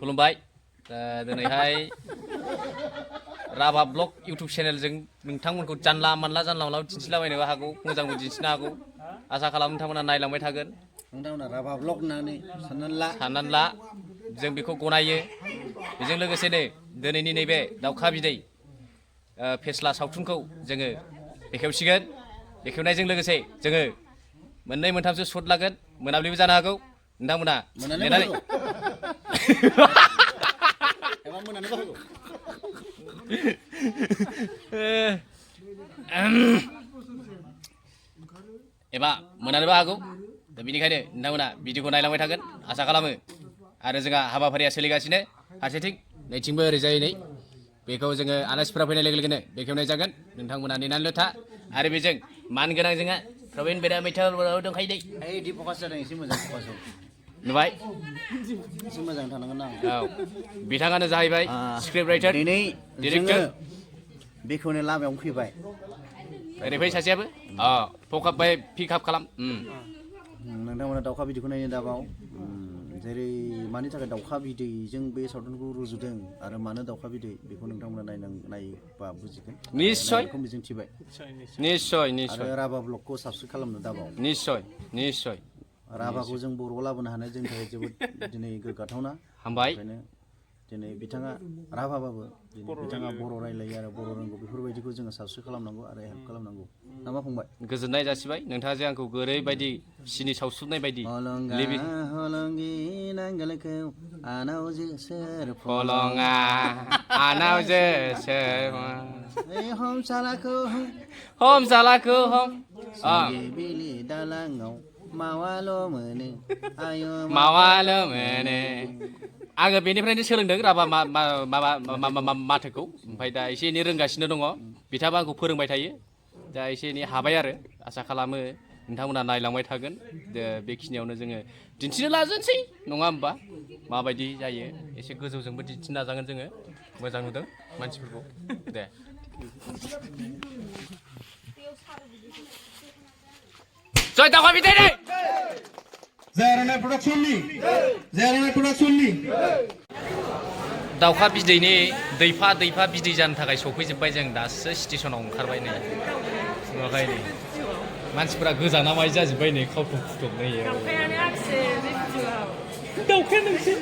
खुलुमबाय दिनैहाय Rabha blog YouTube चेनेलजों नोंथांमोनखौ जानला मानला दिन्थिलाबायनोबो हागौ मोजांबो दिन्थिनो हागौ आसा खालामो नोंथांमोना नायलांबाय थागोन नोंथांमोना राभा ब्लग होननानै साननानै ला जों बेखौ गनायो बेजों लोगोसेनो दिनैनि नैबे दाउखा बिदै फेस्ला सावथुनखौ जोङो बेखेवसिगोन बेखेवनायजों लोगोसे जोङो मोननै मोनथामसो शट लागोन मोनाबिलिबो जानो हागौ नोंथांमोना नेनानै एबा मोनानोबो हागौ दा बेनिखायनो नोंथांमोना भिडिअखौ नायलांबाय थागोन आसा खालामो आरो जोंहा हाबाफारिया सोलिगासिनो फारसेथिं नैथिंबो ओरैजाय नै बेखौ जोङो आलासिफोरा फैनाय लोगो लोगोनो बेखेवनाय जागोन नोंथांमोना नेनानैल' था आरो बेजों मान गोनां जोंहा प्रबिन बेरा मैथा दंखायो दै ओइ फकास जादों एसे मोजां फकास नुबाय एसे मोजां थानांगोन ना औ बिथाङानो जाहैबाय स्क्रिप्ट राइटार दिनै डिरेक्टर बेखेवनो लामायावनो फैबाय ओरै फै सासेयाबो फकाप बाय पिकआप खालाम नोंथांमोना दाउखा बिदैखौ नायनो दाबाव जेरै मानि थाखाय दाउखा बिदैजों बे सावथुनखौ रुजुदों आरो मानो दाउखा बिदै बेखौ नोंथांमोना नायोबा बुजिगोन निस्सय मिजिंथिबाय निस्सय आरो राभा ब्लगखौ साबस्क्राइब खालामनो दाबाव निस्सय राभाखौ जों बर'आव लाबोनो हानाय जोंनि थाखाय जोबोद दिनै गोग्गाथावना हामबाय ओंखायनो दिनै बिथाङा राभाबाबो बिथाङा बर' रायलायो आरो बर' रोंगौ बेफोरबायदिखौ जोङो साबस्क्राइब खालामनांगौ आरो हेल्प खालामनांगौ ना मा फंबाय गोजोननाय जासिबाय नोंथाङा जे आंखौ ओरैबायदि सिनि सावसुबनाय बायदि हलंगी नांगोलखौ आनावजो सोर फलङा आनावजो सोर हमसालाखौ हम बिलि दालाङाव मावाल' मोनो आङो बेनिफ्रायनो सोलोंदों राभा माथोखौ ओमफ्राय दा एसे एनै रोंगासिनो दङ बिथाङाबो आंखौ फोरोंबाय थायो दा एसे एनै हाबाय आरो आसा खालामो नोंथांमोना नायलांबाय थागोन बेखिनियावनो जोङो दिन्थिनो लाजोबसै नङा होमबा माबायदि जायो एसे गोजौजोंबो दिन्थिनो नाजागोन जोङो मोजां नुदों मानसिफोरखौ दे जय दाउखा बिदै दाउखा बिदैनि दैफा बिदै जानो थाखाय सफैजोब्बाय जों दासो स्टेसनाव ओंखारबाय नै नुवाखै नै मानसिफोरा गोजाना माय जाजोब्बाय नै खावथुम खुथुम नै दाउखाया नोंसो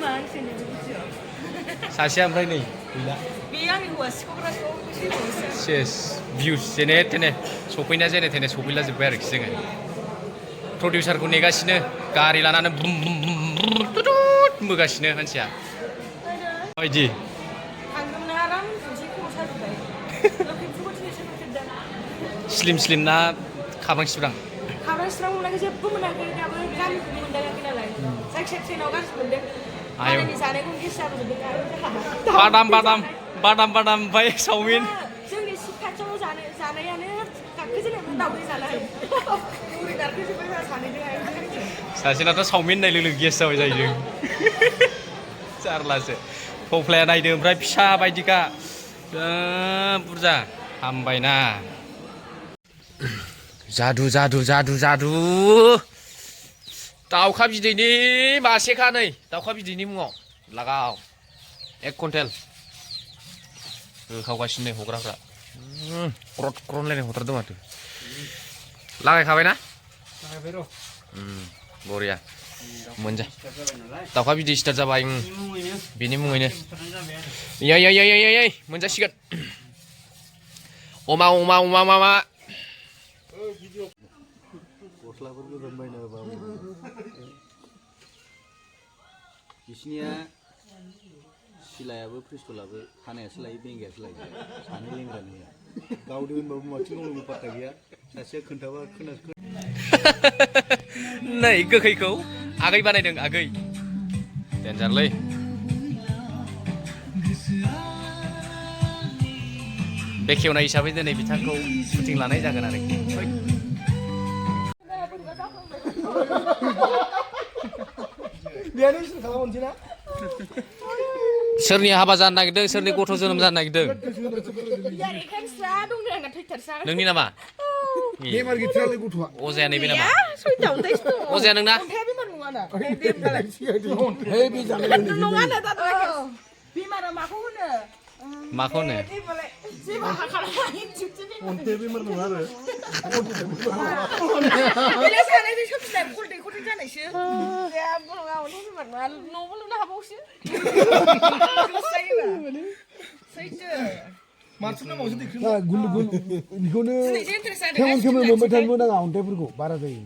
सासेया ओमफ्राय नै गैला सेस भिउस जेने थेने सफैना जेने थेने सफैला जोब्बाय आरोखि जोङो प्रडिउसारखौ नेगासिनो गारि लानानै बुम बुम बुम बोगासिनो मानसिया माबायदि स्लिम ना खाब्रां सिब्रां मोनाखै जेबो मोनाखै दाबो गामिखौ मोनदाङाखै नालाय जायखिया ट्रेनाव गाज्रि मोनदों मालायनि जानायखौ गेस जाबोजोबदों बादाम ओमफ्राय चावमिन जोंनि सिट खाथियाव जानायानो गाखोजेननायावनो दावदै जानाय सासेनाथ' चावमिन होननाय लोगो गेस जाबाय जाहैदों जारलासो फफ्लाया नायदो ओमफ्राय फिसा बायदिखा बुरजा हामबायना जादु दाउखा बिदैनि मासेखा नै दाउखा बिदैनि मुङाव लागाव 1 कुइन्टेल होखावगासिनो हग्राफ्रा क्रट लायनाय हरथारदों माथो लागायखाबायना बरिया मोनजा दाउखा बिदै स्टार्ट जाबाय बिनि मुङैनो मोनजासिगोन अमा गस्लाफोर गोदान बायना होबा बिसिनिया सिलायाबो प्रिस्टलाबो खानायासो लायो बेंगायासो लायो सानै लेंग्रानो होया गावदो होनबाबो माथिं गावनोबो पात्ता गैया सासेया खोन्थाबा नै गोखैखौ आगै बानायदों आगै देन्जारलै बेखेवनाय हिसाबै दिनै बिथांखौ शुटिं लानाय जागोन आरोखि सोरनि हाबा जानो नागिरदों सोरनि गथ' जोनोम जानो नागिरदों नोंनि नामा बेमार गैथारालै गथ'आ अजाया नैबे नामा सयथा अन्थाइसो दङ अजाया नोंना अन्थाइया बेमार नङाना हे बे जानाय नङानो दा बेमारा माखौ होनो माखौ होनो बेमालाय जेबो खालामा इन्जुरसो बेमार अन्थाइ बेमार नङा आरो बेलाय सानायजों सोमजिनाय खल्दै खल्दै जानायसो जेबो नङा अन्थाइ बेमार नङा न'बो लुनो हाबावसो सैथो मानसिफोरा बावसो दैख्रिमा गुल गुल बेखौनो दिनैसो इन्टारेस्ट जादों खेमन खेमन मोनबाय थानोबो नाङा अन्थाइफोरखौ बारा जायो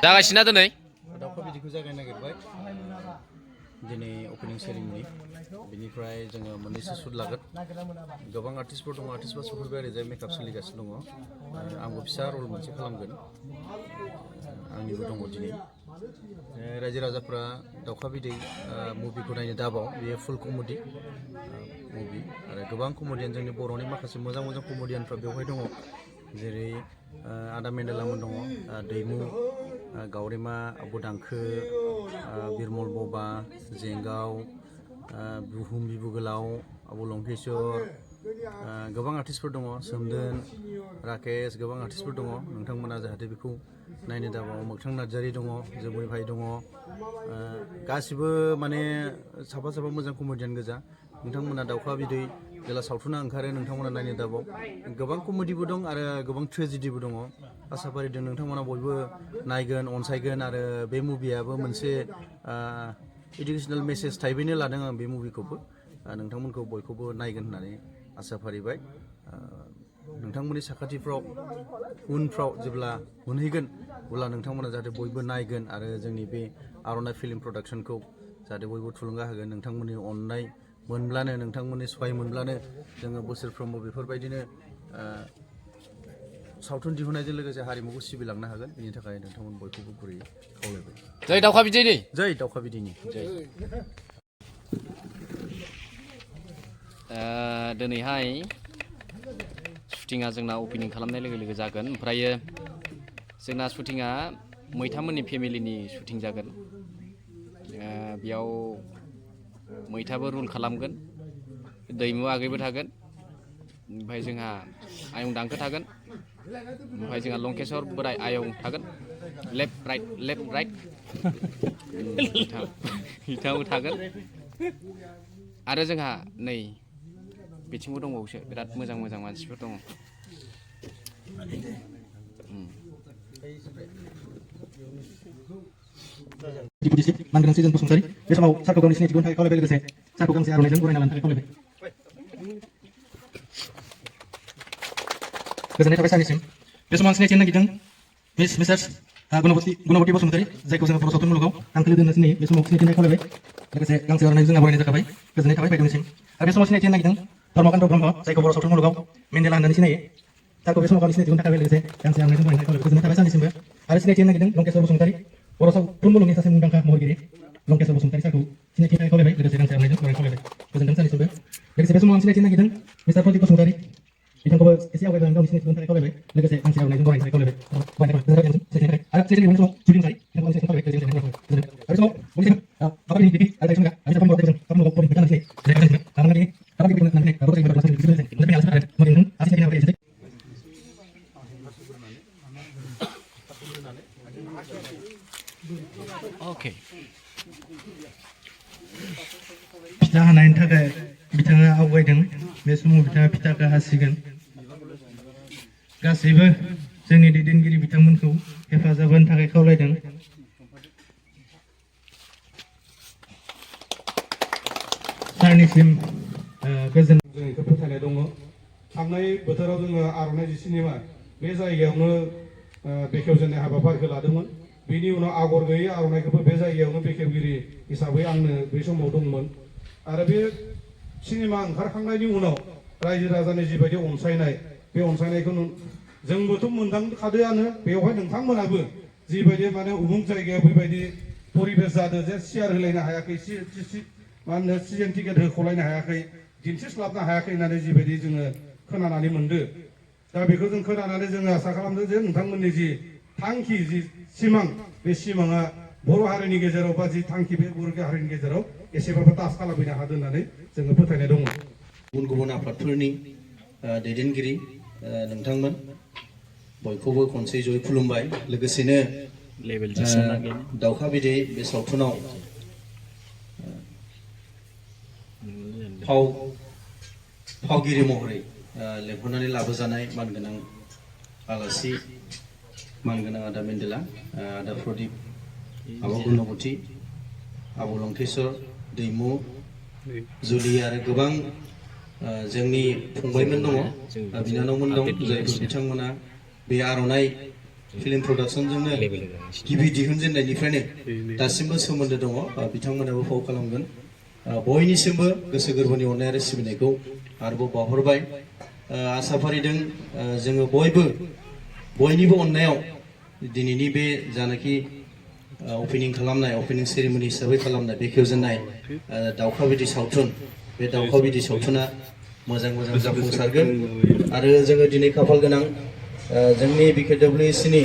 जागासिनो दिनै दाउखा बिदैखौ जागायनो नागिरबाय दिनै अपेनिं सेरेमनि बिनिफ्राय जोङो मोननैसो सुट लागोन गोबां आर्टिस्टफोर दङ आर्टिस्टफ्रा सफैबाय ओरैजाय मेकआप सोलिगासिनो दङ आंबो फिसा रल मोनसे खालामगोन आंनिबो दङ दिनै रायजो राजाफ्रा दाउखा बिदै मुभिखौ नायनो दाबाव बेयो फुल कमेडि मुभि आरो गोबां कमेडियान जोंनि बर'नि माखासे मोजां मोजां कमेडियानफ्रा बेवहाय दङ जेरै आदा मेन्देलामोन दङ दैमु गावरिमा आब' दांखो बिरमल बबा जेंगाव बुहुम बिबु गोलाव आब' लंकेश्वर गोबां आर्टिस्टफोर दङ सोमदोन राकेश गोबां आर्टिस्टफोर दङ नोंथांमोना जाहाथे बेखौ नायनो दाबाव मोगथां नार्जारि दङ जोमै भाई दङ गासिबो माने साफा साफा मोजां कमेडियान गोजा नोंथांमोना दाउखा बिदै जेला सावथुना ओंखारो नोंथांमोना नायनो दाबाव गोबां कमेडिबो दं आरो गोबां ट्रेजेडिबो दङ आसा फारिदों नोंथांमोना बयबो नायगोन अनसायगोन आरो बे मुभियाबो मोनसे इडुकेसनेल मेसेज टाइपैनो लादों आं बे मुभिखौबो नोंथांमोनखौ बयखौबो नायगोन होननानै आसा फारिबाय नोंथांमोननि साखाथिफ्राव उनफ्राव जेब्ला मोनहैगोन अब्ला नोंथांमोना जाहाथे बयबो नायगोन आरो जोंनि बे आर'नाइ फिल्म प्रडाक्सनखौ जाहाथे बयबो थुलुंगा होगोन नोंथांमोननि अननाय मोनब्लानो नोंथांमोननि सहाय मोनब्लानो जोङो बोसोरफ्रोमबो बेफोरबायदिनो सावथुन दिहुननायजों लोगोसे हारिमुखौ सिबिलांनो हागोन बेनि थाखाय नोंथांमोन बयखौबो गुरैयै खावलायबाय जै दाउखा बिदैनि जै दाउखा बिदैनि जै दिनैहाय शुटिंआ जोंना अपेनिं खालामनाय लोगो लोगो जागोन ओमफ्रायो जोंना शुटिंआ मैथामोननि फेमिलिनि शुटिं जागोन बेयाव मैथाबो रुल खालामगोन दैमु आगैबो थागोन ओमफ्राय जोंहा आयं दांखो थागोन ओमफ्राय जोंहा लंकेश्वर बोराय आयं थागोन लेफ्ट राइट बिथांबो थागोन आरो जोंहा नै बिथिंबो दंबावोसो बिराद मोजां मोजां मानसिफोर दङ मानगोनां सिजोन बसुमतारी बे समाव सारखौ गावनि सिनायथिखौ थाखाय खावलायबाय लोगोसे सारखौ गांसे आर'नाइजों बरायना लानो थाखाय खावलायबाय गोजोननाय थाबाय सारनिसिम बे समाव आं सिनायथि होनो नागिरदों मिस्टार्स गुणवती बसुमतारी जायखौ जोङो बर' सावथुन मुलुगाव आंखो लोगो होनो सिनायो बे समाव सिनायथि होनाय खावलायबाय लोगोसे गांसे आर'नाइजों जोंहा बरायनाय जाखाबाय गोजोननाय थाबाय बायद'निसिम आरो बे समाव सिनायथि होनो नागिरदों धर्मकान्त ब्रह्म जायखौ बर' सावथुन मुलुगाव मेन्देला होननानै सिनायो सारखौ बे समाव गावनि सिनायथिखौ थाखाय लोगोसे गांसे आर'नाइजों बरायनाय खावलायबाय गोजोननाय थाबाय सारनिसिमबो आरो सिनायथि होनो नागिरदों लंकेश्वर बसुमतारी बर' सावथुन मुलुगनि सासे मुंदांखा महरगिरि लंकेश्वर बसुमतारी सारखौ सिनायथि होनाय खावलायबाय लोगोसे गांसे आर'नाइजों बरायनाय खावलायबाय गोजोनथों सारनिसिमबो लोगोसे बे समाव आं सिनायथि होनो नागिरदों मिस्टार प्रदीप बसुमतारी बिथांखौबो एसे आवगायबाय गावनि सिनायथिखौ थाखाय खावलायबाय लोगोसे गांसे आर'नाइजों बरायनाय थाखाय खावलायबाय आरो सिनायथि होनाय समाव जुलिं सारि बिथांखौ सिनायथि खावलायबाय गोजोननाय थाबाय आरो समाव बयनिसिम बाबानि दिपि आरो जायखिजाया आरो साफ्रोमबो जों साफ्रोमबो बयनिबो गोनांथि जायखौ खालामनानै खालामनानै खालामनानै गावखौ जों सासे बिजिरनो मोनदों आरो मोनदों आरो सिनायथि होनाय अके फिथा हानायनि थाखाय बिथाङा आवगायदों बे समाव बिथाङा फिथाखौ हासिगोन गासैबो जोंनि दैदेनगिरि बिथांमोनखौ हेफाजाब होनो थाखाय खावलायदों सारनिसिम गोजोन जों बेखौ फोथायनाय दङ थांनाय बोथोराव जोङो आर'नाइ जिसिनिमा बे जायगायावनो बेखेवजेननाय हाबाफारिखौ लादोंमोन बेनि उनाव आगर गैयै आर'नाइखौबो बे जायगायावनो बेखेवगिरि हिसाबै आंनो बे समाव दंमोन आरो बे सिनेमा ओंखारखांनायनि उनाव रायजो राजानि जिबायदि अनसायनाय बे अनसायनायखौ जोंबोथ' मोनदांखादोआनो बेवहाय नोंथांमोनाबो जिबायदि माने उमुक जायगायाव बेबायदि परिबेस जादों जे सियार होलायनो हायाखै मा होनो सिजन टिकेट होख'लायनो हायाखै दिन्थिस्लाबनो हायाखै होननानै जिबायदि जोङो खोनानानै मोनदों दा बेखौ जों खोनानानै जोङो आसा खालामदों जे नोंथांमोननि जि थांखि जि सिमां बे सिमाङा बर' हारिनि गेजेराव बा जि थांखि बे बर' हारिनि गेजेराव एसेबाबो टाच खालामफैनो हादों होननानै जोङो फोथायनाय दङ गुबुन गुबुन आफादफोरनि दैदेनगिरि नोंथांमोन बयखौबो खनसे जयै खुलुमबाय लोगोसेनो दाउखा बिदै बे सावथुनाव फावगिरि महरै लेंहरनानै लाबोजानाय मानगोनां आलासि मानगोनां आदा मेन्देला आदा प्रदीप आब' गुणबती आब' लंकेश्वर दैमु जुलि आरो गोबां जोंनि फंबायमोन दङ बिनानावमोन दं जायफोर बिथांमोना बे आर'नाइ फिल्म प्रडाक्सनजोंनो गिबि दिहुनजेननायनिफ्रायनो दासिमबो सोमोन्दो दङ बिथांमोनाबो फाव खालामगोन बयनिसिमबो गोसो गोरबोनि अननाय आरो सिबिनायखौ आरोबाव बावहरबाय आसा फारिदों जोङो बयनिबो अननायाव दिनैनि बे जानाखि अपेनिं खालामनाय अपेनिं सेरेमनि हिसाबै खालामनाय बेखेवजेननाय दाउखा बिदै सावथुन बे दाउखा बिदै सावथुना मोजां जाफुंसारगोन आरो जोङो दिनै खाफाल गोनां जोंनि BKWSनि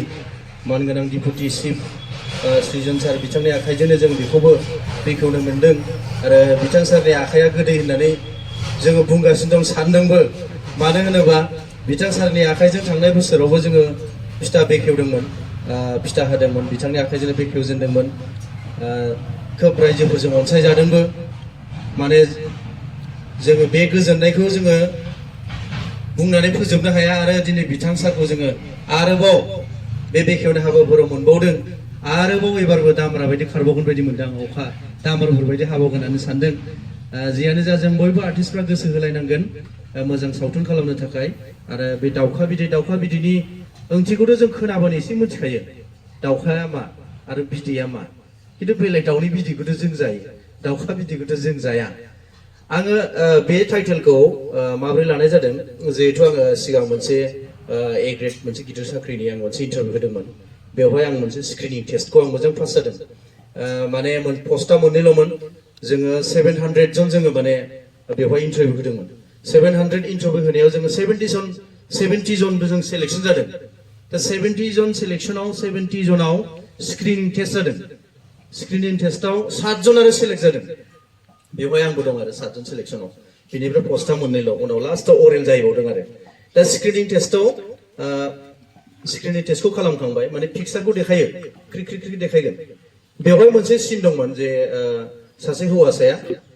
मानगोनां डिपुटि चिफ सृजन सार बिथांनि आखाइजोंनो जों बेखौबो बेखेवनो मोन्दों आरो बिथां सारनि आखाइया गोदै होननानै जोङो बुंगासिनो दं सानदोंबो मानो होनोबा बिथां सारनि आखाइजों थांनाय बोसोरावबो जोङो फिथा बेखेवदोंमोन फिथा होदोंमोन बिथांनि आखाइजोंनो बेखेवजेनदोंमोन खोब रायजोफोरजों अनसायजादोंबो माने जोङो बे गोजोननायखौ जोङो बुंनानै फोजोबनो हाया आरो दिनै बिथां सारखौ जोङो आरोबाव बे बेखेवनाय हाबाफोराव मोनबावदों आरोबाव एबारबो दामरा बायदि खारबावगोन बायदि मोनदों आं अखा दामरफोर बायदि हाबावगोन होननानै सानदों जियानो जा जों बयबो आर्टिस्टफ्रा गोसो होलायनांगोन मोजां सावथुन खालामनो थाखाय आरो बे दाउखा बिदैनि ओंथिखौथ' जों खोनाबानो एसे मिथिखायो दाउखाया मा आरो बिदैया मा खिन्थु बेलेग दाउनि बिदैखौथ' जों जायो दाउखा बिदैखौथ' जों जाया आङो बे टाइटेलखौ माबोरै लानाय जादों जिहेथु आङो सिगां मोनसे ए ग्रेड मोनसे गिदिर साख्रिनि आं मोनसे इन्टारभिउ होदोंमोन बेवहाय आं मोनसे स्क्रिनिं टेस्टखौ आं मोजां पास जादों माने पस्टआ मोननैल'मोन जोङो 700 जन जोङो माने बेवहाय इन्टारभिउ होदोंमोन 700 इन्टारभिउ होनायाव जोङो 70 जनबो जों सेलेक्सन जादों दा 70 जन सेलेक्सनाव 70 जनाव स्क्रिनिं टेस्ट जादों स्क्रिनिं टेस्टआव 7 जन आरो सेलेक्ट जादों बेवहाय आंबो दं आरो 7 जन सेलेक्सनाव बेनिफ्राय पस्टआ मोननैल' उनाव लास्टआव अरेल जाहैबावदों आरो दा स्क्रिनिं टेस्टखौ खालामखांबाय माने पिक्सारखौ देखायो क्रिक देखायगोन बेवहाय मोनसे सिन दंमोन जे सासे हौवासाया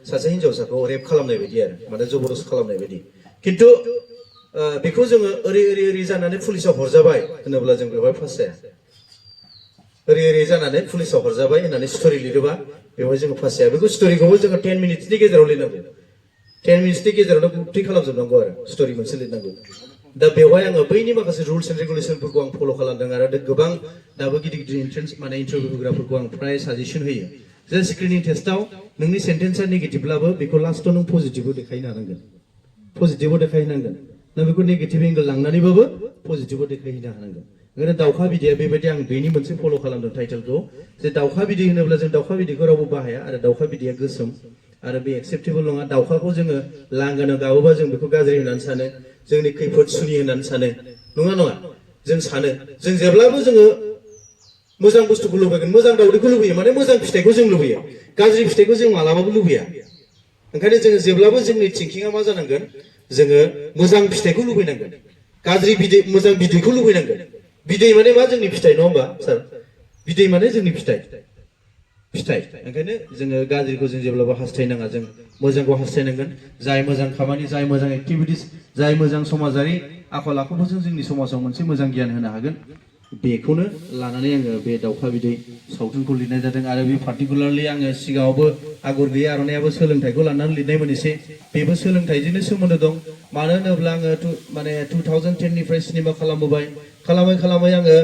सासे हिन्जावसाखौ रेप खालामनाय बायदि आरो माने जबरदस्त खालामनाय बायदि खिन्थु बेखौ जोङो ओरै जानानै पुलिसाव हरजाबाय होनोब्ला जों बेवहाय पास जाया ओरै जानानै पुलिसाव हरजाबाय होननानै स्ट'रि लिरोबा बेवहाय जोङो पास जाया बेखौ स्ट'रिखौबो जोङो 10 मिनिट्सनि गेजेराव लिरनांगौ 10 मिनिट्सनि गेजेरावनो गुथै खालामजोबनांगौ आरो स्ट'रि मोनसे लिरनांगौ दा बेवहाय आङो बैनि माखासे रुल्स एन्ड रेगुलेसनफोरखौ आं फल' खालामदों आरो गोबां दाबो गिदिर एन्ट्रेन्स माने इन्टारभिउ होग्राफोरखौ आं फ्राय साजेसन होयो जे स्क्रिनिं टेस्टआव नोंनि सेन्टेन्सआ नेगेटिभब्लाबो बेखौ लास्टआव नों पजिटिभआव देखायनो हानांगोन ना बेखौ नेगेटिभ एंगल लांनानैबाबो पजिटिभआव देखायहैनो हानांगोन ओंखायनो दाउखा बिदैया बेबायदि आं बेनि मोनसे फल' खालामदों टाइटेलखौ जे दाउखा बिदै होनोब्ला जों दाउखा बिदैखौ रावबो बाहाया आरो दाउखा बिदैया गोसोम आरो बे एक्सेप्टेबल नङा दाउखाखौ जोङो लांगोनायाव गाबोबा जों बेखौ गाज्रि होननानै सानो जोंनि खैफोद सुनि होननानै सानो नङा जों सानो जों जेब्लाबो जोङो मोजां बुस्थुखौ लुबैगोन मोजां दाउदैखौ लुबैयो माने मोजां फिथाइखौ जों लुबैयो गाज्रि फिथाइखौ जों मालाबाबो लुबैया ओंखायनो जोङो जेब्लाबो जोंनि थिंकिंआ मा जानांगोन जोङो मोजां फिथाइखौ लुबैनांगोन गाज्रि बिदै मोजां बिदैखौ लुबैनांगोन बिदै माने मा जोंनि फिथाइ नङा होमबा सार बिदै माने जोंनि फिथाइ ओंखायनो जोङो गाज्रिखौ जों जेब्लाबो हास्थायनाङा जों मोजांखौ हास्थायनांगोन जाय मोजां खामानि जाय मोजां एक्टिभिटिस जाय मोजां समाजारि आखल आखुफोरजों जोंनि समाजाव मोनसे मोजां गियान होनो हागोन बेखौनो लानानै आङो बे दाउखा बिदै सावथुनखौ लिरनाय जादों आरो बे पार्टिकुलारलि आङो सिगाङावबो आगर गैयै आर'नायाबो सोलोंथाइखौ लानानै लिरनायमोन एसे बेबो सोलोंथाइजोंनो सोमोन्दो दं मानो होनोब्ला आङो माने 2010 निफ्राय सिनेमा खालामबाय खालामै आङो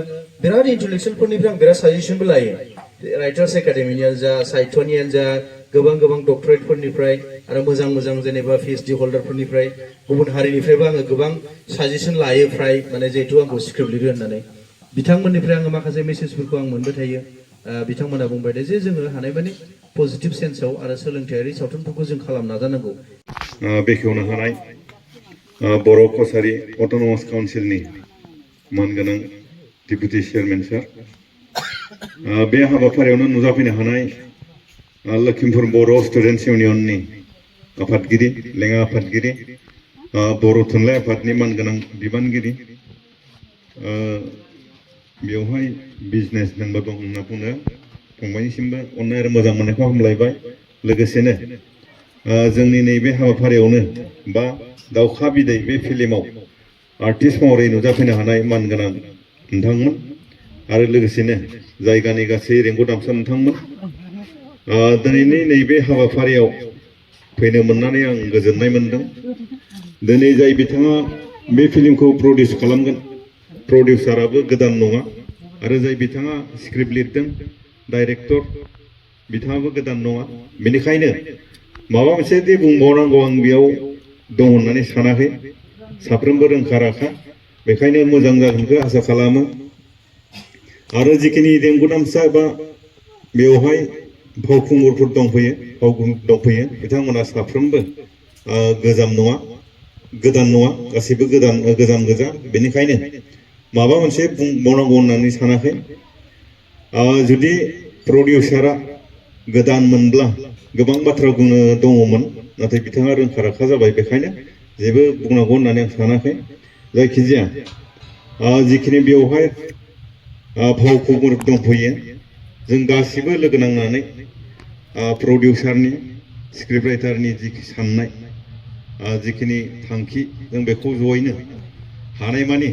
बिराद इन्टेलेक्सुयेलफोरनिफ्राय आं बिराद साजेसनबो लायो राइटार्स एकाडेमिनियानो जा साहित्यनियानो जा गोबां डक्टरेटफोरनिफ्राय आरो मोजां जेनेबा PhD हल्डारफोरनिफ्राय गुबुन हारिनिफ्रायबो आङो गोबां साजेसन लायो फ्राय माने जिहेतु आंखौ स्क्रिप्ट लिरो होननानै बिथांमोननिफ्राय आङो माखासे मेसेजफोरखौ आं मोनबाय थायो बिथांमोना बुंबाय जे जोङो हानायमानि पजिटिभ सेन्सआव आरो सोलोंथायारि सावथुनफोरखौ जों खालामनो नाजानांगौ बेखेवनो हानाय बर' कसारि अट'नमास काउन्सिलनि मानगोनां डिपुटि चेयारमेन सार बे हाबाफारियावनो नुजाफैनो हानाय लखिमपुर बर' स्टुडेन्टस इउनियननि आफादगिरि लेङा आफादगिरि बर' थुनलाइ आफादनि मानगोनां बिबानगिरि बेवहाय बिजनेसमेनबो दं होनना बुङो फंबायनिसिमबो अननाय आरो मोजां मोननायखौ हामलायबाय लोगोसेनो जोंनि नैबे हाबाफारियावनो बा दाउखा बिदै बे फिल्माव आर्टिस्ट महरै नुजाफैनो हानाय मानगोनां नोंथांमोन आरो लोगोसेनो जायगानि गासै रोंगौदामसा नोंथांमोन दिनैनि नैबे हाबाफारियाव फैनो मोननानै आं गोजोननाय मोनदों दिनै जाय बिथाङा बे फिल्मखौ प्रडिउस खालामगोन प्रडिउसाराबो गोदान नङा आरो जाय बिथाङा स्क्रिप्ट लिरदों डाइरेक्टर बिथाङाबो गोदान नङा बेनिखायनो माबा मोनसे दि बुंबावनांगौ आं बेयाव दं होननानै सानाखै साफ्रोमबो रोंखा राखा बेखायनो मोजां जागोनखौ आसा खालामो आरो जिखिनि रोंगौदामसा बा बेवहाय फावखुंगुरफोर दंफैयो बिथांमोना साफ्रोमबो गोजाम नङा गोदान नङा गासैबो गोजाम गोजा बेनिखायनो माबा मोनसे बुंबावनांगौ होननानै सानाखै जुदि प्रडिउसारा गोदान मोनब्ला गोबां बाथ्रा बुंनो दङमोन नाथाय बिथाङा रोंखा राखा जाबाय बेखायनो जेबो बुंनांगौ होननानै आं सानाखै जायखिजाया जिखिनि बेवहाय फावखुंगुर दंफैयो जों गासिबो लोगो नांनानै प्रडिउसारनि स्क्रिप्ट राइटारनि जि साननाय जिखिनि थांखि जों बेखौ जयैनो हानायमानि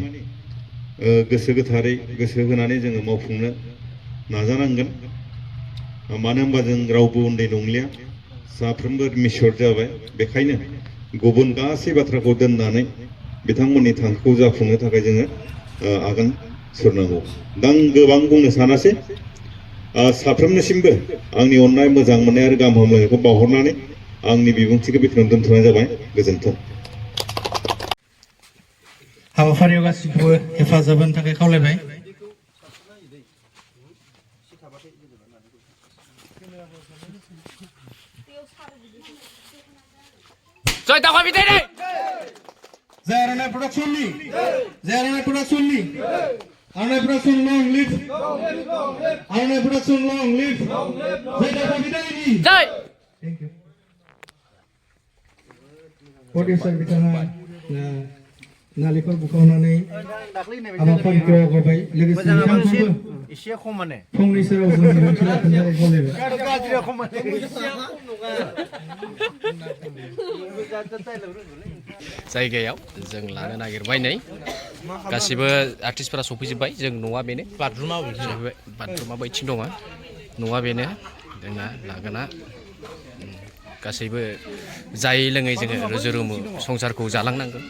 गोसो गोथारै गोसो होनानै जोङो मावफुंनो नाजानांगोन मानो होनबा जों रावबो उन्दै नंलिया साफ्रोमबो मिसर जाबाय बेखायनो गुबुन गासै बाथ्राखौ दोननानै बिथांमोननि थांखिखौ जाफुंनो थाखाय जोङो आगान सुरनांगौ दा आं गोबां बुंनो सानासै साफ्रोमनिसिमबो आंनि अननाय मोजां मोननाय आरो गाहाम हामलायनायखौ बावहरनानै आंनि बिबुंथिखौ बेखिनियावनो दोनथ'नाय जाबाय गोजोन्थों हाबाफारियाव गासिखौबो हेफाजाब होनो थाखाय खावलायबाय जय दाउखा बिदै दै जय आर'नाइ प्रडाक्सननि जय आर'नाइ प्रडाक्सननि आर'नाइ प्रडाक्सन लं लिभ आर'नाइ प्रडाक्सन लं लिभ जय दाउखा बिदैनि जय थेंक इउ प्रडिउसार बिथाङा नालेंखर बुखावनानै हाबाफारिखौ आवगायबाय लोगोसे बिथांखौबो एसे खम माने फंनैसो रावजों बिबुंथि लाखिनानै खावलायबाय जायगायाव जों लानो नागिरबाय नै गासिबो आर्टिस्टफोरा सफैजोब्बाय जों न'आ बेनो बाथरुमा बैथिं दङ न'आ बेनो जोंना लागोना गासैबो जायै लोङै जोङो रुजु रुमु संसारखौ जालांनांगोन